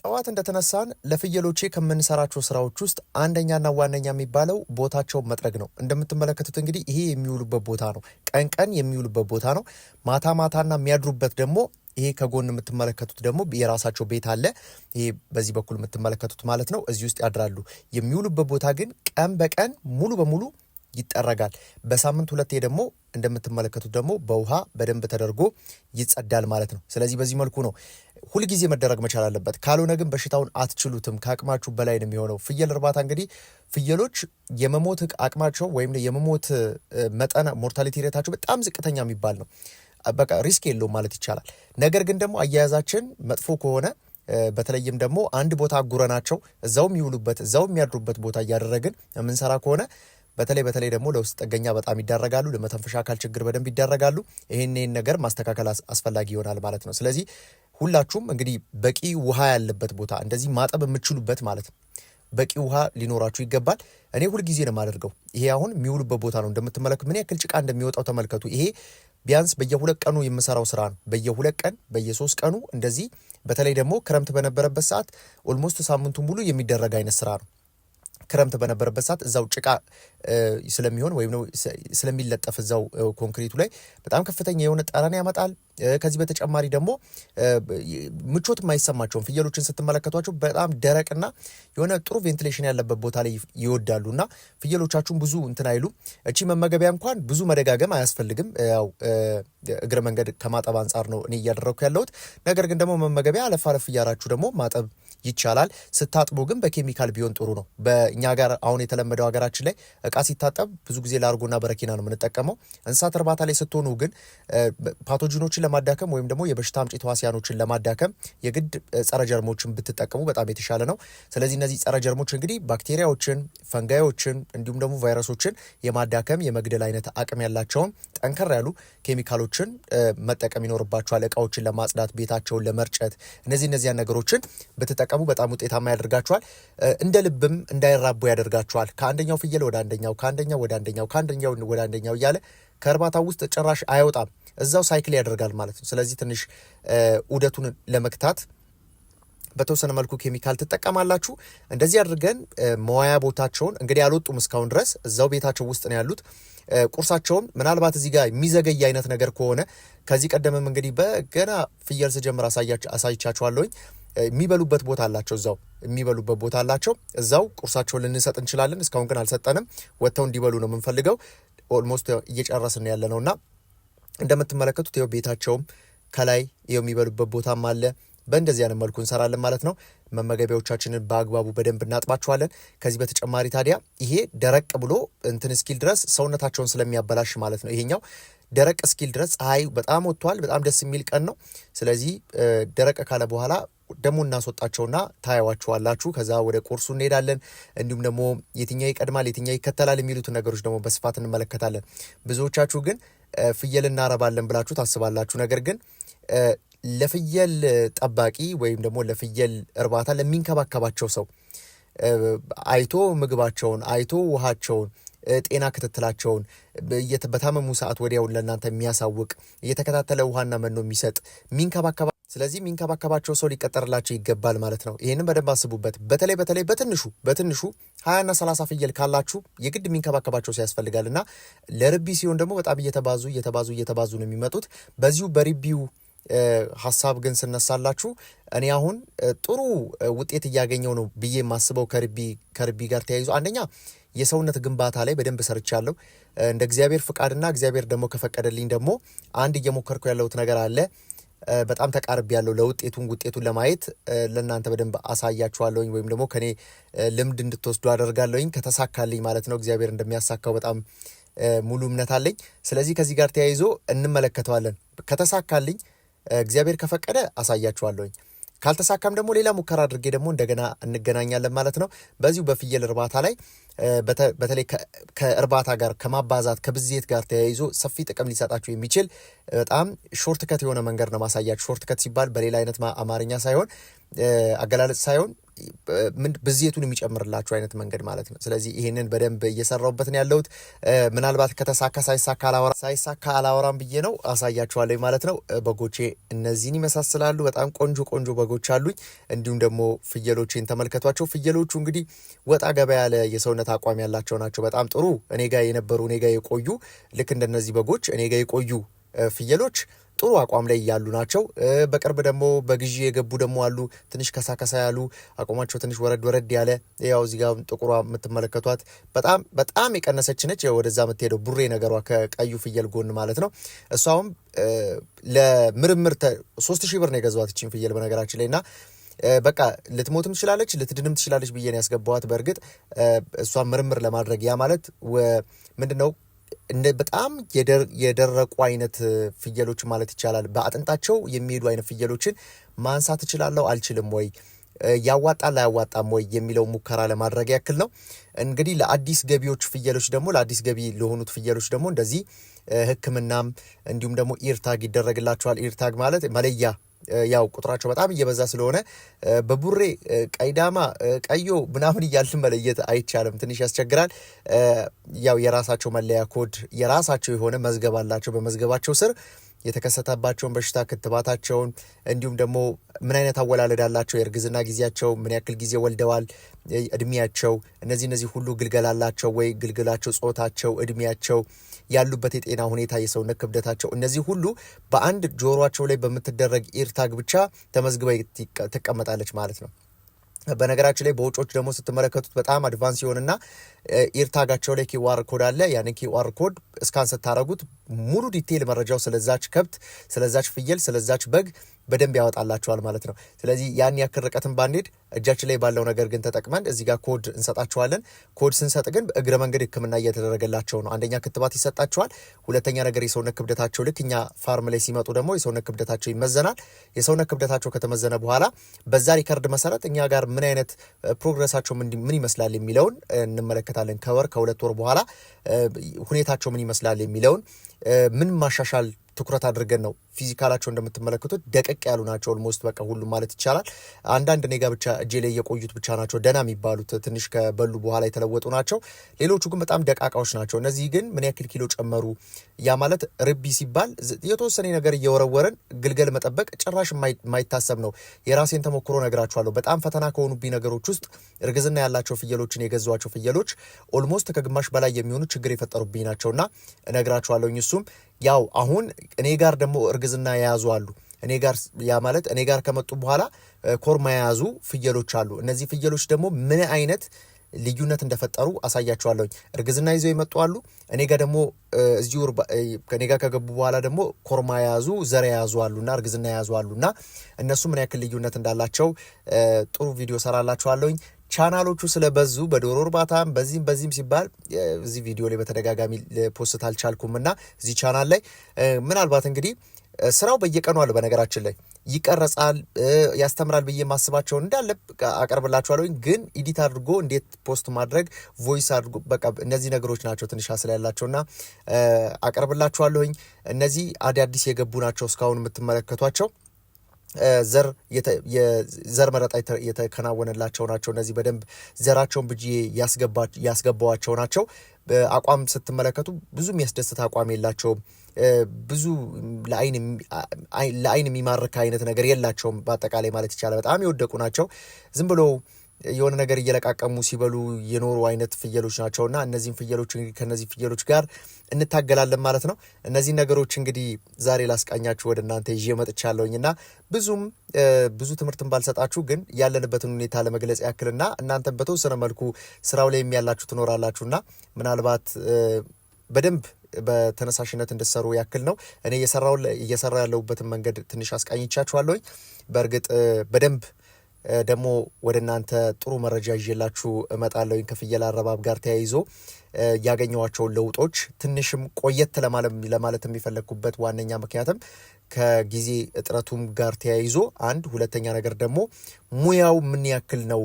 ጠዋት እንደተነሳን ለፍየሎቼ ከምንሰራቸው ስራዎች ውስጥ አንደኛና ዋነኛ የሚባለው ቦታቸውን መጥረግ ነው። እንደምትመለከቱት እንግዲህ ይሄ የሚውሉበት ቦታ ነው። ቀን ቀን የሚውሉበት ቦታ ነው። ማታ ማታና የሚያድሩበት ደግሞ ይሄ ከጎን የምትመለከቱት ደግሞ የራሳቸው ቤት አለ። ይሄ በዚህ በኩል የምትመለከቱት ማለት ነው። እዚህ ውስጥ ያድራሉ። የሚውሉበት ቦታ ግን ቀን በቀን ሙሉ በሙሉ ይጠረጋል። በሳምንት ሁለቴ ደግሞ እንደምትመለከቱት ደግሞ በውሃ በደንብ ተደርጎ ይጸዳል ማለት ነው። ስለዚህ በዚህ መልኩ ነው ሁልጊዜ መደረግ መቻል አለበት። ካልሆነ ግን በሽታውን አትችሉትም፣ ከአቅማችሁ በላይ ነው የሚሆነው። ፍየል እርባታ እንግዲህ ፍየሎች የመሞት አቅማቸው ወይም የመሞት መጠን mortality rate ኣቸው በጣም ዝቅተኛ የሚባል ነው። በቃ risk የለውም ማለት ይቻላል። ነገር ግን ደግሞ አያያዛችን መጥፎ ከሆነ፣ በተለይም ደግሞ አንድ ቦታ አጉረናቸው እዛው የሚውሉበት እዛው የሚያድሩበት ቦታ እያደረግን የምንሰራ ከሆነ በተለይ በተለይ ደግሞ ለውስጥ ጥገኛ በጣም ይዳረጋሉ። ለመተንፈሻ አካል ችግር በደንብ ይዳረጋሉ። ይህን ነገር ማስተካከል አስፈላጊ ይሆናል ማለት ነው። ስለዚህ ሁላችሁም እንግዲህ በቂ ውሃ ያለበት ቦታ፣ እንደዚህ ማጠብ የምትችሉበት ማለት ነው፣ በቂ ውሃ ሊኖራችሁ ይገባል። እኔ ሁልጊዜ ነው የማደርገው። ይሄ አሁን የሚውሉበት ቦታ ነው። እንደምትመለከቱ ምን ያክል ጭቃ እንደሚወጣው ተመልከቱ። ይሄ ቢያንስ በየ2 ቀኑ የምሰራው ስራ ነው። በየ2 ቀን በየ3 ቀኑ እንደዚህ፣ በተለይ ደግሞ ክረምት በነበረበት ሰዓት almost ሳምንቱን ሙሉ የሚደረግ አይነት ስራ ነው። ክረምት በነበረበት ሰዓት እዛው ጭቃ ስለሚሆን ወይም ስለሚለጠፍ እዛው ኮንክሪቱ ላይ በጣም ከፍተኛ የሆነ ጠረን ያመጣል። ከዚህ በተጨማሪ ደግሞ ምቾት የማይሰማቸውን ፍየሎችን ስትመለከቷቸው በጣም ደረቅና የሆነ ጥሩ ventilation ያለበት ቦታ ላይ ይወዳሉ እና ፍየሎቻችሁን ብዙ እንትን አይሉ። እቺ መመገቢያ እንኳን ብዙ መደጋገም አያስፈልግም። ያው እግረ መንገድ ከማጠብ አንጻር ነው እኔ እያደረግኩ ያለሁት። ነገር ግን ደግሞ መመገቢያ አለፍ አለፍ እያራችሁ ደግሞ ማጠብ ይቻላል። ስታጥቡ ግን በኬሚካል ቢሆን ጥሩ ነው። በእኛ ጋር አሁን የተለመደው ሀገራችን ላይ እቃ ሲታጠብ ብዙ ጊዜ ላርጎና በረኪና ነው የምንጠቀመው። እንስሳት እርባታ ላይ ስትሆኑ ግን pathogen ኦችን ለማዳከም ወይም ደግሞ የበሽታ አምጪ ተዋሲያኖችን ለማዳከም የግድ ጸረ ጀርሞችን ብትጠቀሙ በጣም የተሻለ ነው። ስለዚህ እነዚህ ጸረ ጀርሞች እንግዲህ ባክቴሪያዎችን፣ fungi ዮችን እንዲሁም ደግሞ ቫይረሶችን የማዳከም የመግደል አይነት አቅም ያላቸውን ጠንከር ያሉ ኬሚካሎችን መጠቀም ይኖርባችኋል። እቃዎችን ለማጽዳት፣ ቤታቸውን ለመርጨት እነዚያን ነገሮችን ብትጠቀሙ በጣም ውጤታማ ያደርጋችኋል። እንደ ልብም እንዳይራቡ ያደርጋችኋል። ከአንደኛው ፍየል ወደ አንደኛው፣ ከአንደኛው ወደ አንደኛው፣ ከአንደኛው ወደ አንደኛው እያለ ከእርባታው ውስጥ ጭራሽ አይወጣም። እዛው cycle ያደርጋል ማለት ነው። ስለዚህ ትንሽ ዑደቱን ለመግታት በተወሰነ መልኩ ኬሚካል ትጠቀማላችሁ። እንደዚህ አድርገን መዋያ ቦታቸውን እንግዲህ አልወጡም እስካሁን ድረስ፣ እዛው ቤታቸው ውስጥ ነው ያሉት። ቁርሳቸውን ምናልባት እዚህ ጋር የሚዘገይ አይነት ነገር ከሆነ፣ ከዚህ ቀደምም እንግዲህ በገና ፍየል ስጀምር አሳይቻችኋለሁኝ። የሚበሉበት ቦታ አላቸው። እዛው የሚበሉበት ቦታ አላቸው። እዛው ቁርሳቸውን ልንሰጥ እንችላለን። እስካሁን ግን አልሰጠንም። ወጥተው እንዲበሉ ነው የምንፈልገው። Almost እየጨረስን ያለ ነውና እንደምትመለከቱት ይኸው ቤታቸውም ከላይ ይኸው የሚበሉበት ቦታም አለ። በእንደዚህ አይነት መልኩ እንሰራለን ማለት ነው። መመገቢያዎቻችንን በአግባቡ በደንብ እናጥባቸዋለን። ከዚህ በተጨማሪ ታዲያ ይሄ ደረቅ ብሎ እንትን እስኪል ድረስ ሰውነታቸውን ስለሚያበላሽ ማለት ነው። ይሄኛው ደረቅ እስኪል ድረስ ፀሐይ በጣም ወጥቷል። በጣም ደስ የሚል ቀን ነው። ስለዚህ ደረቅ ካለ በኋላ ደግሞ እናስወጣቸውና ታያዋቸዋላችሁ። ከዛ ወደ ቁርሱ እንሄዳለን። እንዲሁም ደግሞ የትኛው ይቀድማል፣ የትኛው ይከተላል የሚሉትን ነገሮች ደግሞ በስፋት እንመለከታለን። ብዙዎቻችሁ ግን ፍየል እናረባለን ብላችሁ ታስባላችሁ። ነገር ግን ለፍየል ጠባቂ ወይም ደግሞ ለፍየል እርባታ ለሚንከባከባቸው ሰው አይቶ፣ ምግባቸውን አይቶ፣ ውሃቸውን፣ ጤና ክትትላቸውን፣ በታመሙ ሰዓት ወዲያውን ለእናንተ የሚያሳውቅ፣ እየተከታተለ ውሃና መኖ የሚሰጥ፣ የሚንከባከባ፣ ስለዚህ የሚንከባከባቸው ሰው ሊቀጠርላቸው ይገባል ማለት ነው። ይህንን በደንብ አስቡበት። በተለይ በተለይ በትንሹ በትንሹ 20ና 30 ፍየል ካላችሁ የግድ የሚንከባከባቸው ሰው ያስፈልጋል እና ለርቢ ሲሆን ደግሞ በጣም እየተባዙ እየተባዙ እየተባዙ ነው የሚመጡት። በዚሁ በርቢው ሀሳብ ግን ስነሳላችሁ እኔ አሁን ጥሩ ውጤት እያገኘው ነው ብዬ የማስበው ከርቢ ጋር ተያይዞ አንደኛ የሰውነት ግንባታ ላይ በደንብ ሰርቻለሁ። እንደ እግዚአብሔር ፍቃድና እግዚአብሔር ደግሞ ከፈቀደልኝ ደግሞ አንድ እየሞከርኩ ያለሁት ነገር አለ። በጣም ተቃርቤያለሁ ለውጤቱን። ውጤቱን ለማየት ለእናንተ በደንብ አሳያችኋለሁኝ ወይም ደግሞ ከኔ ልምድ እንድትወስዱ አደርጋለሁኝ ከተሳካልኝ ማለት ነው። እግዚአብሔር እንደሚያሳካው በጣም ሙሉ እምነት አለኝ። ስለዚህ ከዚህ ጋር ተያይዞ እንመለከተዋለን። ከተሳካልኝ፣ እግዚአብሔር ከፈቀደ አሳያችኋለሁኝ። ካልተሳካም ደግሞ ሌላ ሙከራ አድርጌ ደግሞ እንደገና እንገናኛለን ማለት ነው። በዚሁ በፍየል እርባታ ላይ በተለይ ከእርባታ ጋር፣ ከማባዛት ከብዜት ጋር ተያይዞ ሰፊ ጥቅም ሊሰጣችሁ የሚችል በጣም shortcut የሆነ መንገድ ነው ማሳያችሁ። Shortcut ሲባል በሌላ አይነት አማርኛ ሳይሆን፣ አገላለጽ ሳይሆን ብዜቱን የሚጨምርላችሁ አይነት መንገድ ማለት ነው። ስለዚህ ይሄንን በደንብ እየሰራሁበት ነው ያለሁት። ምናልባት ከተሳካ ሳይሳካ አላወራም ብዬ ነው፣ አሳያችኋለሁ ማለት ነው። በጎቼ እነዚህን ይመሳስላሉ። በጣም ቆንጆ ቆንጆ በጎች አሉኝ። እንዲሁም ደግሞ ፍየሎቼን ተመልከቷቸው። ፍየሎቹ እንግዲህ ወጣ ገባ ያለ የሰውነት አቋም ያላቸው ናቸው። በጣም ጥሩ እኔ ጋ የነበሩ፣ እኔ ጋ የቆዩ፣ ልክ እንደነዚህ በጎች እኔ ጋ የቆዩ ፍየሎች ጥሩ አቋም ላይ ያሉ ናቸው። በቅርብ ደግሞ በግዢ የገቡ ደግሞ አሉ። ትንሽ ከሳከሳ ያሉ፣ አቋማቸው ትንሽ ወረድ ወረድ ያለ። ያው እዚህ ጋር ጥቁሯ የምትመለከቷት በጣም በጣም የቀነሰች ነች። ወደዛ የምትሄደው ቡሬ ነገሯ ከቀዩ ፍየል ጎን ማለት ነው። እሷም ለምርምር 3000 ብር ነው የገዛኋት ይቺን ፍየል በነገራችን ላይ። እና በቃ ልትሞትም ትችላለች፣ ልትድንም ትችላለች ብዬ ነው ያስገባኋት። በእርግጥ እሷን ምርምር ለማድረግ፣ ያ ማለት ምንድን ነው፣ በጣም የደረቁ አይነት ፍየሎች ማለት ይቻላል በአጥንታቸው የሚሄዱ አይነት ፍየሎችን ማንሳት እችላለሁ አልችልም ወይ፣ ያዋጣል አያዋጣም ወይ የሚለው ሙከራ ለማድረግ ያክል ነው። እንግዲህ ለአዲስ ገቢዎች ፍየሎች ደግሞ፣ ለአዲስ ገቢ ለሆኑት ፍየሎች ደግሞ እንደዚህ ሕክምናም እንዲሁም ደግሞ ear tag ይደረግላቸዋል። Ear tag ማለት መለያ፣ ያው ቁጥራቸው በጣም እየበዛ ስለሆነ በቡሬ፣ ቀይዳማ፣ ቀዮ ምናምን እያልን መለየት አይቻልም። ትንሽ ያስቸግራል። ያው የራሳቸው መለያ ኮድ፣ የራሳቸው የሆነ መዝገብ አላቸው። በመዝገባቸው ስር የተከሰተባቸውን በሽታ፣ ክትባታቸውን፣ እንዲሁም ደግሞ ምን አይነት አወላለድ አላቸው፣ የእርግዝና ጊዜያቸው፣ ምን ያክል ጊዜ ወልደዋል፣ እድሜያቸው፣ እነዚህ እነዚህ ሁሉ፣ ግልገል አላቸው ወይ፣ ግልገላቸው፣ ጾታቸው፣ እድሜያቸው፣ ያሉበት የጤና ሁኔታ፣ የሰውነት ክብደታቸው፣ እነዚህ ሁሉ በአንድ ጆሯቸው ላይ በምትደረግ ear tag ብቻ ተመዝግባ ትቀመጣለች ማለት ነው። በነገራችን ላይ በውጮች ደግሞ ስትመለከቱት በጣም advance የሆነና ear tag ኣቸው ላይ QR code አለ። ያንን QR code scan ስታደረጉት ሙሉ detail መረጃው ስለዛች ከብት፣ ስለዛች ፍየል፣ ስለዛች በግ በደንብ ያወጣላችኋል ማለት ነው። ስለዚህ ያን ያክል ርቀትን ባንሄድ እጃችን ላይ ባለው ነገር ግን ተጠቅመን እዚህ ጋር ኮድ እንሰጣቸዋለን። ኮድ ስንሰጥ ግን በእግረ መንገድ ሕክምና እየተደረገላቸው ነው። አንደኛ ክትባት ይሰጣቸዋል። ሁለተኛ ነገር የሰውነት ክብደታቸው፣ ልክ እኛ farm ላይ ሲመጡ ደግሞ የሰውነት ክብደታቸው ይመዘናል። የሰውነት ክብደታቸው ከተመዘነ በኋላ በዛ record መሰረት እኛ ጋር ምን አይነት progress ኣቸው ምን ይመስላል የሚለውን እንመለከታለን። ከወር ከ2 ወር በኋላ ሁኔታቸው ምን ይመስላል የሚለውን፣ ምን ማሻሻል ትኩረት አድርገን ነው። Physical ኣቸው እንደምትመለከቱት ደቀቅ ያሉ ናቸው። Almost በቃ ሁሉም ማለት ይቻላል። አንዳንድ እኔ ጋ ብቻ እጄ ላይ የቆዩት ብቻ ናቸው ደህና የሚባሉት፣ ትንሽ ከበሉ በኋላ የተለወጡ ናቸው። ሌሎቹ ግን በጣም ደቃቃዎች ናቸው። እነዚህ ግን ምን ያክል ኪሎ ጨመሩ? ያ ማለት ርቢ ሲባል የተወሰነ ነገር እየወረወረን ግልገል መጠበቅ ጭራሽ የማይታሰብ ነው። የራሴን ተሞክሮ ነግራችኋለሁ። በጣም ፈተና ከሆኑብኝ ነገሮች ውስጥ እርግዝና ያላቸው ፍየሎችን የገዟቸው ፍየሎች almost ከግማሽ በላይ የሚሆኑ ችግር የፈጠሩብኝ ናቸውና እነግራችኋለሁኝ። እሱም ያው አሁን እኔ ጋር ደግሞ እርግዝና የያዙ አሉ። እኔ ጋር፣ ያ ማለት እኔ ጋር ከመጡ በኋላ ኮርማ የያዙ ፍየሎች አሉ። እነዚህ ፍየሎች ደግሞ ምን አይነት ልዩነት እንደፈጠሩ አሳያችኋለሁኝ። እርግዝና ይዘው የመጡ አሉ። እኔ ጋር ደግሞ እዚሁ እኔ ጋር ከገቡ በኋላ ደግሞ ኮርማ የያዙ፣ ዘር የያዙ አሉና እርግዝና የያዙ አሉና እነሱ ምን ያክል ልዩነት እንዳላቸው ጥሩ ቪዲዮ ሰራላችኋለሁኝ። ቻናሎቹ ስለበዙ በዶሮ እርባታም በዚህም በዚህም ሲባል እዚህ ቪዲዮ ላይ በተደጋጋሚ post አልቻልኩም እና እዚህ ቻናል ላይ ምናልባት እንግዲህ ስራው በየቀኑ አለ። በነገራችን ላይ ይቀረጻል፣ ያስተምራል ብዬ የማስባቸውን እንዳለ አቀርብላችኋለሁኝ። ግን edit አድርጎ እንዴት post ማድረግ፣ voice አድርጎ፣ በቃ እነዚህ ነገሮች ናቸው ትንሽ hassle ያላቸውና አቀርብላችኋለሁኝ። እነዚህ አዳዲስ የገቡ ናቸው እስካሁን የምትመለከቷቸው፣ ዘር መረጣ የተከናወነላቸው ናቸው። እነዚህ በደንብ ዘራቸውን ብዬ ያስገባዋቸው ናቸው። አቋም ስትመለከቱ ብዙ የሚያስደስት አቋም የላቸውም። ብዙ ለአይን የሚማርክ አይነት ነገር የላቸውም። በአጠቃላይ ማለት ይቻላል በጣም የወደቁ ናቸው። ዝም ብሎ የሆነ ነገር እየለቃቀሙ ሲበሉ የኖሩ አይነት ፍየሎች ናቸው እና እነዚህን ፍየሎች እንግዲህ ከእነዚህ ፍየሎች ጋር እንታገላለን ማለት ነው። እነዚህን ነገሮች እንግዲህ ዛሬ ላስቃኛችሁ ወደ እናንተ ይዤ መጥቻለሁኝ እና ብዙም ብዙ ትምህርትን ባልሰጣችሁ ግን ያለንበትን ሁኔታ ለመግለጽ ያክልና እናንተም በተወሰነ መልኩ ስራው ላይ ያላችሁ ትኖራላችሁና ምናልባት በደንብ በተነሳሽነት እንድትሰሩ ያክል ነው። እኔ እየሰራ ያለሁበትን መንገድ ትንሽ አስቃኝቻችኋለሁኝ። በእርግጥ በደንብ ደግሞ ወደ እናንተ ጥሩ መረጃ ይዤላችሁ እመጣለሁኝ። ከፍየል አረባብ ጋር ተያይዞ ያገኘኋቸውን ለውጦች ትንሽም ቆየት ለማለት የሚፈለግኩበት ዋነኛ ምክንያትም ከጊዜ እጥረቱም ጋር ተያይዞ አንድ፣ ሁለተኛ ነገር ደግሞ ሙያው ምን ያክል ነው፣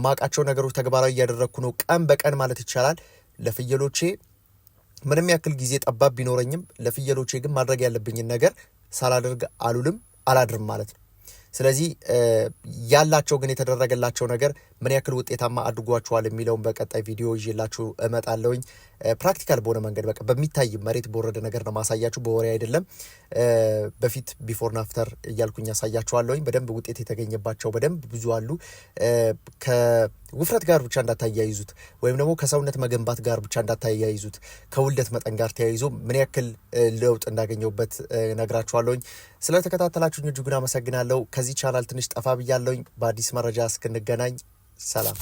ማቃቸው ነገሮች ተግባራዊ እያደረግኩ ነው። ቀን በቀን ማለት ይቻላል ለፍየሎቼ ምንም ያክል ጊዜ ጠባብ ቢኖረኝም ለፍየሎቼ ግን ማድረግ ያለብኝን ነገር ሳላደርግ አልውልም አላድርም ማለት ነው። ስለዚህ ያላቸው ግን የተደረገላቸው ነገር ምን ያክል ውጤታማ አድርጓቸዋል የሚለውን በቀጣይ ቪዲዮ ይዤላችሁ እመጣለሁኝ። Practical በሆነ መንገድ በቃ በሚታይ መሬት በወረደ ነገር ነው ማሳያችሁ፣ በወሬ አይደለም። በፊት before ና after እያልኩኝ ያሳያችኋለሁኝ። በደንብ ውጤት የተገኘባቸው በደንብ ብዙ አሉ። ከውፍረት ጋር ብቻ እንዳታያይዙት፣ ወይም ደግሞ ከሰውነት መገንባት ጋር ብቻ እንዳታያይዙት፣ ከውልደት መጠን ጋር ተያይዞ ምን ያክል ለውጥ እንዳገኘውበት ነግራችኋለሁኝ። ስለተከታተላችሁኝ እጅጉን አመሰግናለሁ። ከዚህ ቻናል ትንሽ ጠፋ ብያለሁኝ። በአዲስ መረጃ እስክንገናኝ ሰላም።